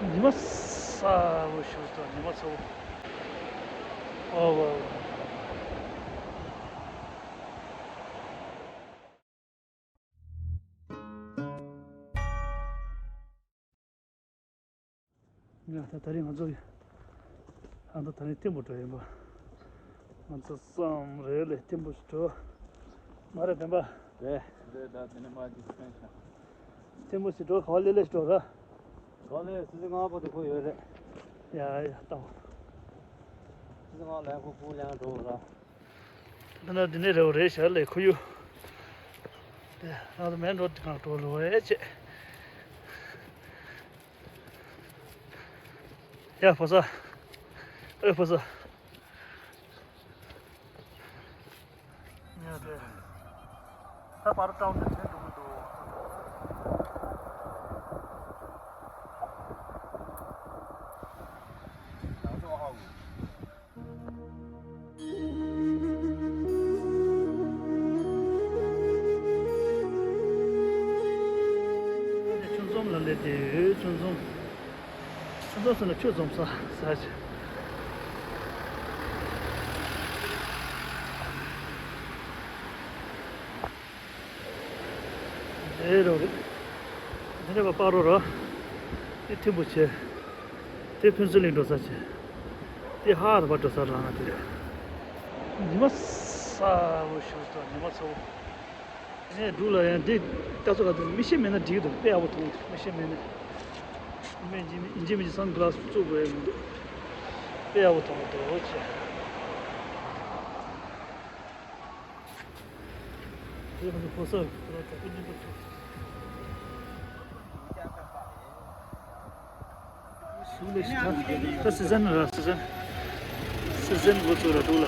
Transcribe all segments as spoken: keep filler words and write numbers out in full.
ཉི་མ་ཚ་པོ་ཞིག་འདུག་ཉི་མ་ཚ་པོ། ཨོ་ཝ་ཝ། ཡ་ད་ད་རེས་ང་ཚོ་ཡ་ད་ད་རེས་ཐིམ་ཕུ་འགྲོ་ཡིན་པ། ང་ཚོ་བསམ་རེད་ལས་ཐིམ་ཕུ་ཞིག་འགྲོ། མ་རེད་བདེན་པ། རེད། རེད་ད་དེ་ནས་མ་ཅིག་སེམས་ཤ། ཐིམ་ཕུ་ཞིག་འགྲོ་ག་བ་ལེ་ལེ་ཞིག་འགྲོ་ར། ག་བ་ལེ་སི་སི་ང་པོ་དེ་ཁོ་ཡོད་རེད། ཡ་ཡ་ལྟ་བ། སི་སི་ང་ལན་ཁོ་ཁོ་ལན་འགྲོ་ར། ད་ན་འདི་ནས་རེ་བ་རེད་ཤར་ལས་ཁོ་ཡུ། དེ་རང་ཚོ་མེན་རོ་དེ་གང་འགྲོ་རེ་བ་ཡ་ཆེ། ཡ་ཕོ་ས། ཨེ་ཕོ་ས། ཡ་དེ། ད་པར་ཏའོ་དེ་དེ་འགྲོ་གི་འདུག་ཆུ་འཛོམས་ལ་སླེབས་ཏེ་ཡོད། ཆུ་འཛོམས། ཆུ་འཛོམས་ཟེར་ན་ཆུ་འཛོམས་ས་ས་ཆ། དེ་རོ་རེད། འདི་ནས་པ་སྤ་རོ་རོ། དེ་ཐིམ་ཕུ་ཆེ། དེ་ཕུན་ཚོགས་གླིང་འགྲོ་ས་ཆེ། དེ་ཧ་ར་པ་འགྲོ་ས་རང་ང་དེ་རེད། ཉི་མ་ཚ་པོ་ཞིག་འདུག་ཉི་མ་ཚ་པོ། ངས་འབྲུག་ལ་ཡང་འདི་ལྟ་ཚོད་ལ་དེ་མིག་ཤེལ་མེད་ན་འགྲིག་གི་འདུག་དཔེ་ཡག་པོ་མཐོང་གི་འདུག་མིག་ཤེལ་མེད་ན། མི་འཇིགས་མི་འཇིགས་མི་འཇིགས་སན་གི་ལ་སི་བཙུགས་དགོས་ཡ་མི་འདུག་དཔེ་ཡག་པོ་མཐོང་གི་འདུག་ཅེས། དེ་ཁོ་ཚོ་ཕོ་གསར་ཁོ་རང་གྲོགས་པོ་གཉིས་པོ་ཚོ། ཟུག་ལས་ཤི་ད། ད་སི་ཟན་ར་སི་ཟན། སི་ཟན་འགོ་ཚུགས་ར་འདུག་ལ།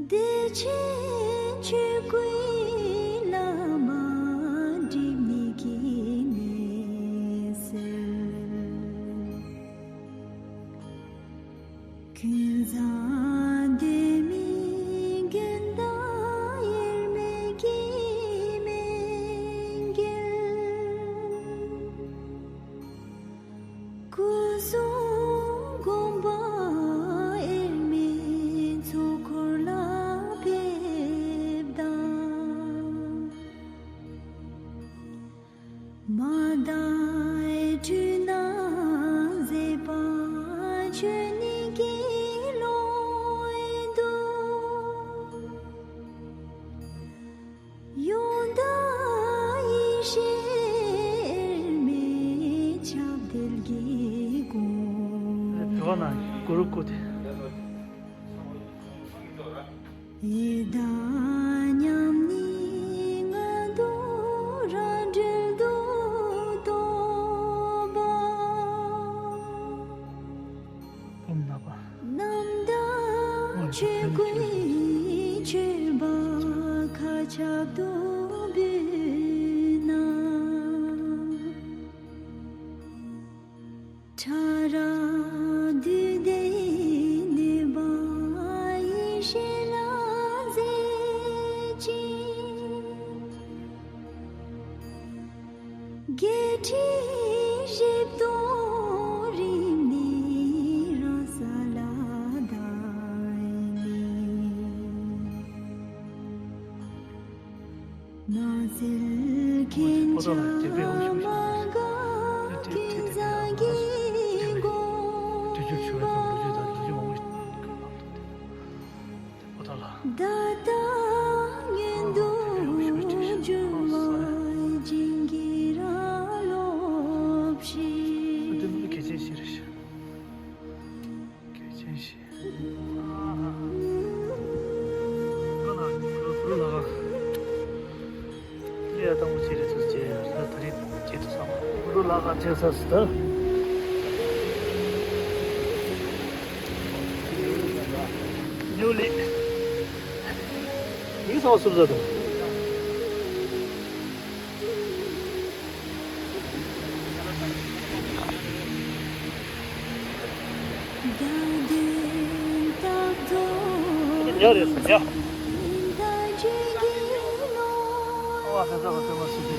བདེ་ཆེན་ཆོས་སྐུའི་བླ་མ་སྒྲིབ་གཉིས་ཀྱི་ནད་སེལ། ཀུན་བཟང་སྡེ་མི་དགེ་ཟླ་དབྱེར་མེད་ཀྱི་མི་འགེལ། སྐུ་གསུང་དགོངས་པ་དབྱེར་མེད་ཚོགས་འཁོར་ལ་ཕེབས་དང་། མ་དང་འཁྲུལ་སྣང་ཟད་པ་ཆོས་ཉིད་ཀྱི་ཀློང་དུ། ཡོངས་དག་ཡེ་ཤེས་དབྱེར་མེད་ཁྱབ་བརྡལ་གྱི་དགོངས། བོད་པ་ན་གུ་རུ་སྐུ་དེ། ཡི་དྭགས་མཉམ་ཉིད་ལྔ་དུ་རང་གྲོལ་དུ་རྟོགས་པ། ཕུང་ནག་པ། རྣམ་དག་ཆོས་སྐུའི་མཆོད་པ་མཁའ་ཁྱབ་ཏུ་འབུལ་ན། ཕྲ་རགས་བདུད་སྡེའི་གནོད་པ་ཡེ་ཤེས་ལ་ཟད་ཅིང་། བརྒྱད་ཁྲི་བཞི་སྟོང་རིམ་གཉིས་རང་ས་ལ་བདག་ཉིད། སྣང་སྲིད་མཁྱེན་ཆ་མ་འགགས་ཀུན་བཟང་གི་དགོངས་པ། ད་ལྟ་མངོན་དུ་གྱུར་པ་བྱིན་གྱིས་རློབས་ཤིག། ཨ་དེ་མི་གལ་ཆེན་ཞིག་རེད་ཤག་གལ་ཆེན་ཞིག་ཨ་ན་གུ་རུ་ལ་ཁ། ལས་དང་པོ་ཆེ་རེད་ཚོད་ཅེས་ཡོད་ས་ད་རེས་ཆེད་དུ་བསམ་གུ་རུ་ལ་ཁ་ཆེ་ས་སུ་ད། ཉུ་ལི། ཡིག་ཚང་སུབ་ཟ་དང་། ཉ་རེད་ཟེར་ཉ། ཨོ་ཧ་ཧ་ཧ་ཧ།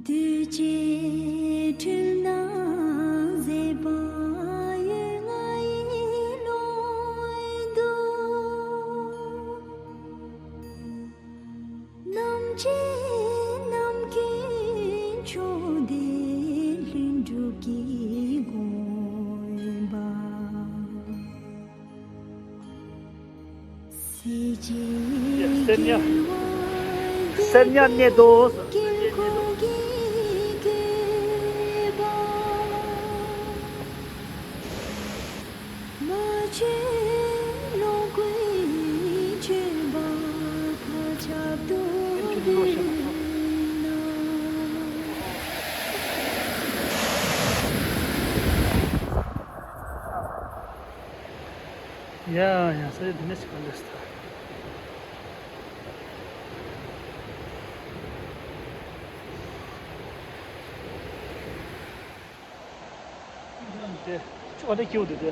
འདུས་བྱས་འཁྲུལ་སྣང་ཟད་པ་ཡོད་ང་ཡི་ལུང་དུ། རྣམ་འབྱེད་རྣམ་ཀུན་མཆོག་ལྡན་ལྷུན་གྲུབ་ཀྱི་དགོངས་པ། གསེར་ཉ། གསེར་ཉ་གནས་རྡོ། ཡ་ཡ། ས་ཆ་འདི་ནས་ཞིག་ག་འདྲ་ཞིག་ད། དེ་ཆུ་ག་འདྲ་སྐྱིད་པོ་འདུག་དེ།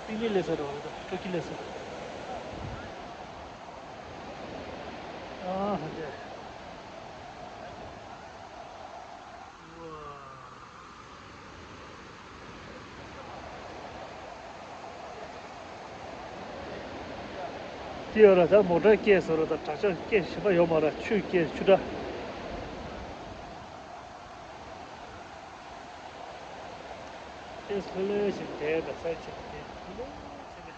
པིག་ནིག་ལས་ས་རེད་བ། ད་སྤྲོ་སྐྱིད་ལས་ས། ཨ་ཧ་དེ། དེ་ཡོད་ར། ད་མོ་ཊ་སྐྱེལ་ཟེར་ར། ད་དྲག་ཆར་སྐྱེལ་ཞིམ་པ་ཡོད་མ་ར། ཆུ་སྐྱེལ་ཆུ་དྲ། དེ་སོ་ལོ་ཞིག་དེ་ག་ས་ཆེ་དེ་སོ་ལོ་ཆེ་ནས།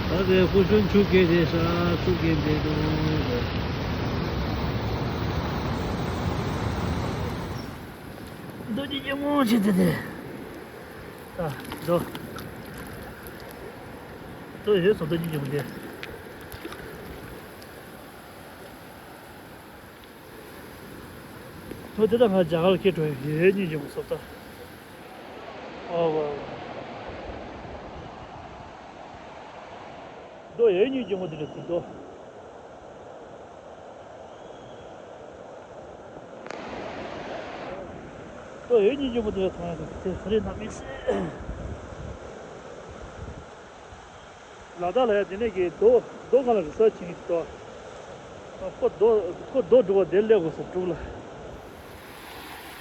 ད་དེ་སྐུ་གཞོན་ཆུ་སྐྱེལ་བྱས་ཤག་ཆུ་སྐྱེལ་བསྡད་འདུག་རྡོ་རྗེ་སྒྱུ་མ་ཆེ་དེ་དེ། ད་རྡོ། རྡོ་ཡོད་སོང་། རྡོ་རྗེ་སྒྱུ་མ་དེ། ཐོ་དེ་ད་ང་རྒྱ་གར་སྐད་འགྲོ་ཡོད་ཉིད་ཀྱི་མོ་སོ་ད། ཨོ་ཝ། རྡོ་ཡོད་ཉིད་ཀྱི་མོ་དེ་རེད་དེ་རྡོ། རྡོ་ཡོད་ཉིད་ཀྱི་མོ་དེ་རེད་མཐོང་ཡ་དེ་དེ་ས་རེད་ན་མིག་སེ། ལ་དྭགས་ལ་ཡ་དེ་ནས་ཀྱི་རྡོ་རྡོ་སྒང་ལ་རི་སར་ཆི་བྱེད་ཀྱི་འདུག་ཁོ་རྡོ་ཁོ་རྡོ་སྒྲུག་པ་དེར་སླེབས་དགོས་སོ་འབྲུག་ལ།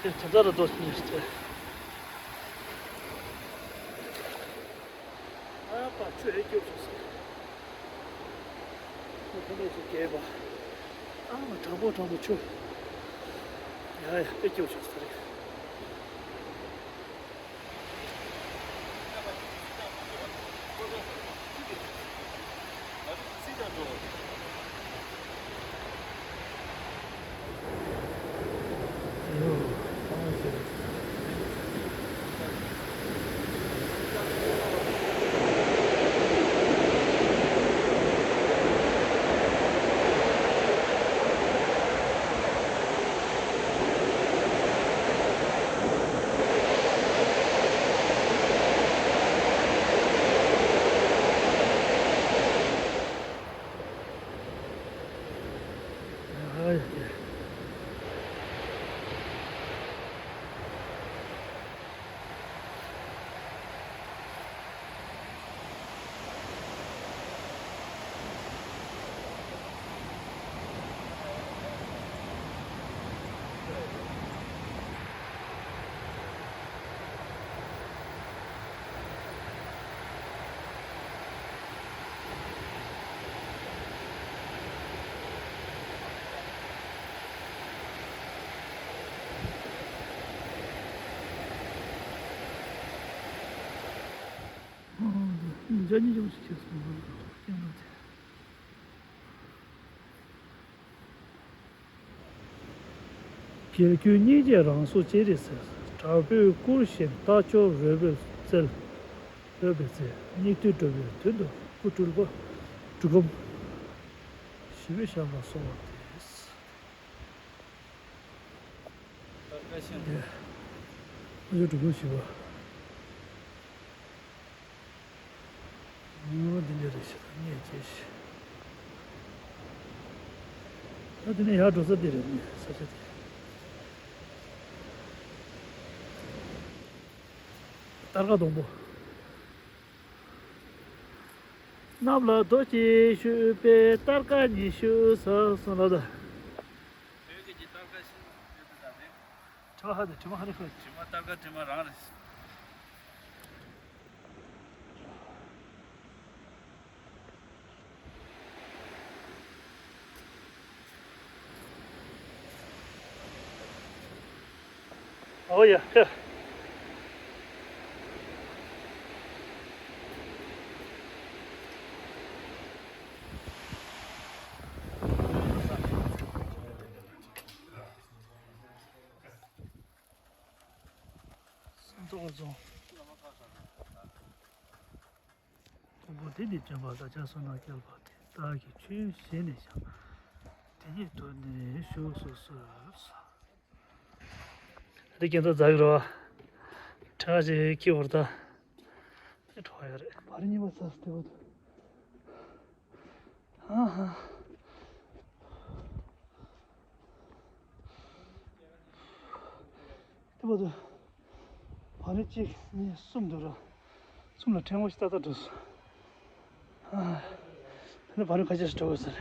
དེ་ཇི་ལྟར་རྡོ་ཆི་ཆི་ཆི། ཨ་པ་ཆུ་ཨེ་སྐྱོབ་བྱུང་སོང་། ཁོ་ཁོ་ནས་ཆུ་རྒྱས་པ། ཨ་མ་དྲང་པོ་དྲང་པོ་ཆུ། ཡ་ཡ་ཨེ་སྐྱོབ་བྱུང་ས་རེད། འཇའ་གཉིས་ཀྱང་ཅི་བྱས་སོང་ལ་སྐྱེ་ན་ཚེ། གལ་ཁྱོད་སྙིང་རྗེ་རང་སོ་ཅེ་རེ་ཟེར། དྲག་པོས་བསྐུར་ཞིང་རྟ་མཆོག་རོལ་པའི་རྩལ། རོལ་པའི་རྩལ། སྙིགས་དུས་འགྲོ་བའི་དོན་དུ་སྐུ་སྤྲུལ་པ། སྤྲུལ་སྐུ་ཞི་བའི་ཞབས་ལ་གསོལ་བ་འདེབས། ཨ་ཅོ་སྤྲུལ་སྐུ་ཞི་བ། འོ་འདི་འདྲ་རེད་ཤག་ངས་བྱས་ཤིག་ད་དེ་ནས་ཡར་འགྲོ་ས་འདི་རེད། ངས་ས་ཆ་དེ། སྟར་ཀ་སྡོང་པོ། གནམ་ལ་རྡོ་གཅིག་གཞུས་པས་སྟར་ཀ་ཉི་ཤུ་ཟགས་སོང་ལ་ད། བོད་ཀྱི་སྟར་ཀ་ཤིང་ཡོད་པ་དང་རེད། དྲི་མ་ཧ་ནས་དྲི་མ་ཧ་ནས་ཁོས། དྲི་མ་སྟར་ཀ་དྲི་མ་རང་རེད། ཨོ་ཡ་ཧེ། སང་ཐོག་རྫོང་། དང་པོ་དེ་ནི་བྱོན་པ་ལ་ཕྱག་སོ་ན་བསྐལ་པ་དེ་དག་གི་ཆོས་བཞེས་ནས་ཀྱང་། དེ་ཉིད་དུ་ནི་བཞུགས་སུ་གསོལ། དེ་ཁྱེད་ཚོ་མཛའ་གི་རེད་བ། ཁྲ་ཞིག་ཁྱི་བར་ད། དེ་གྲོགས་ཡོད་རེད། བར་གཉིས་པ་ཚ་སྟེ་བ་དུ། ཧ་ཧ། དེ་བ་དུ། བ་རི་གཅིག་གཉིས་གསུམ་འདུག་ར། གསུམ་ལ་ཕྲེང་བ་ཞིག་ཏག་ཏག་འགྲོ་སོང་། ཨ། ད་ནི་བ་རི་ཁ་ཤས་ཤིག་འགྲོ་དགོས་ས་རེད།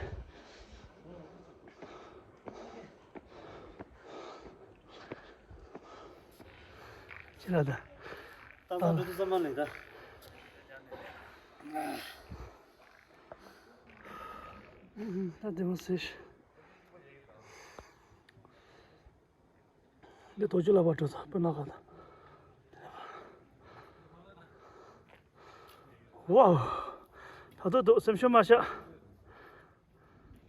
ཅི་ལ་ད། ཏག་ཏག་འགྲོ་དུས་ཙམ་མ་ལེགས་ད། ད་དེ་མ་ཟེར། འདི་རྡོ་རྗེ་ལགས་པར་འགྲོ་ས་སྤུ་ན་ཁ་དང་། ཝའོ། ད་དུང་འདུག་སེམས་ཤུགས་མ་བཞག་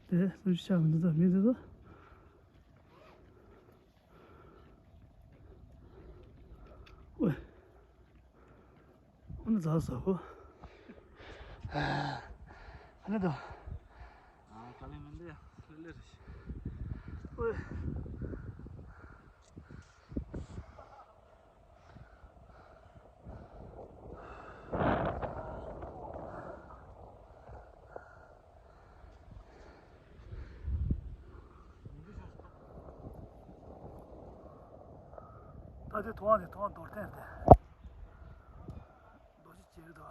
དེ་སེམས་ཤུགས་བཞག་མི་འདུག་ད་མི་འདུག་ད། ཝེ། ཨ་ནི་ཛ་ཟ་ཧོ། ཨ་ནི་དོ། ཨ་ག་ལེ་མིན་འདི་ལེ་ལེ་རེད། ཨོའི། ད་དེ་ཐོག་ནས་ཐོག་མདོར་བསྟན་ཏེ། རྡོ་རྗེ་གཅིག་དང་།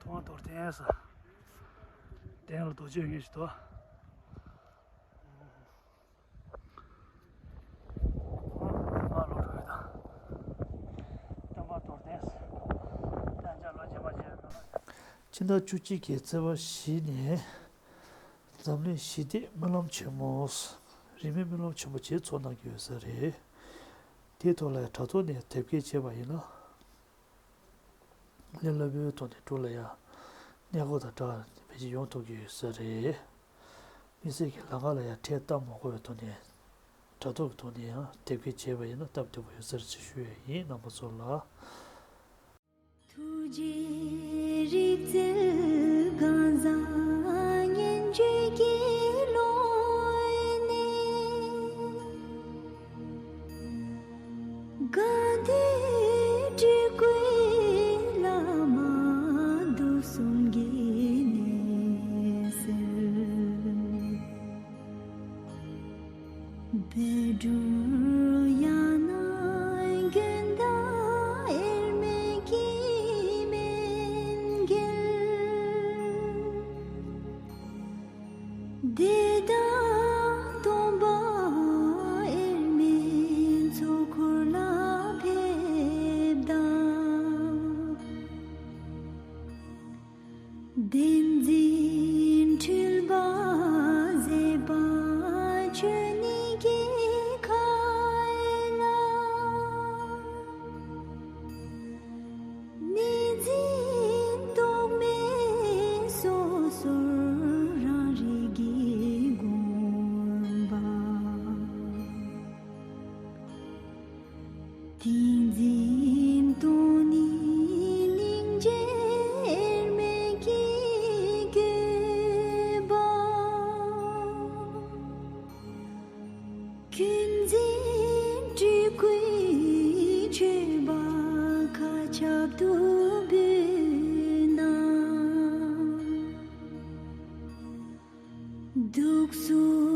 ཐོག་མདོར་བསྟན་ས། སྟེང་ལ་རྡོ་རྗེ་ཡོད་ངེས་ཤིག་ཏོ། ཕྱི་ཟླ་བཅུ་གཅིག་གི་ཚེས་པ་བཞི་ནས་འཛམ་གླིང་ཞི་བདེའི་སྨོན་ལམ་ཆེན་མོ། རིས་མེད་སྨོན་ལམ་ཆེན་མོ་ཅིག་ཚོགས་གནང་གི་ཡོད་ས་རེད། དེའི་ཐོག་ལ་ཡང་དྲ་ཐོག་ནས་དེབ་སྐྱེལ་བྱས་པ་ཡིན་ན། ལས་སླ་པོའི་ཐོག་ནས་འབྲུག་ལ་ཡང་གནས་སྐོར་དང་སྦྲགས་ཕལ་ཆེར་ཡོང་ཐུབ་ཀྱི་ཡོད་ས་རེད། དམིགས་བསལ་གྱི་ལམ་ཁ་ལ་ཡང་འཕྲལ་སྟབས་མ་གོ་བའི་ཐོག་ནས་དྲ་ཐོག་གི་ཐོག་ནས་ཡང་དེབ་སྐྱེལ་བྱས་པ་ཡིན་ན་སྟབས་བདེ་པོ་ཡོད་ས་རེད་ཅེས་ཞུ་ཡས་ཡིན། རྣམ་པ་ཚོ་ལ། ཐུགས་རྗེའི་རིག་རྩལ་གང་ཟག་སྙན་བརྒྱུད་ཀྱི་ཀློང་ནས། དགའ་ལྡན་སྤྲུལ་སྐུའི་བླ་མ་དུག་གསུམ་གྱི་ནད་སེལ། བཻ་ཌཱུརྱ་ནཱ་དགོན་བདག་དབྱེར་མེད་ཀྱི་སྨན་རྒྱལ། ཏིང་འཛིན་སྟོང་ཉིད་གླིང་རྗེར་མེད་ཀྱི་དགོས་པ། ཀུན་འཛིན་སྤྲུལ་སྐུའི་མཆོད་པ་མཁའ་ཁྱབ་ཏུ་འབུལ་ན། གདུགས་གསུམ་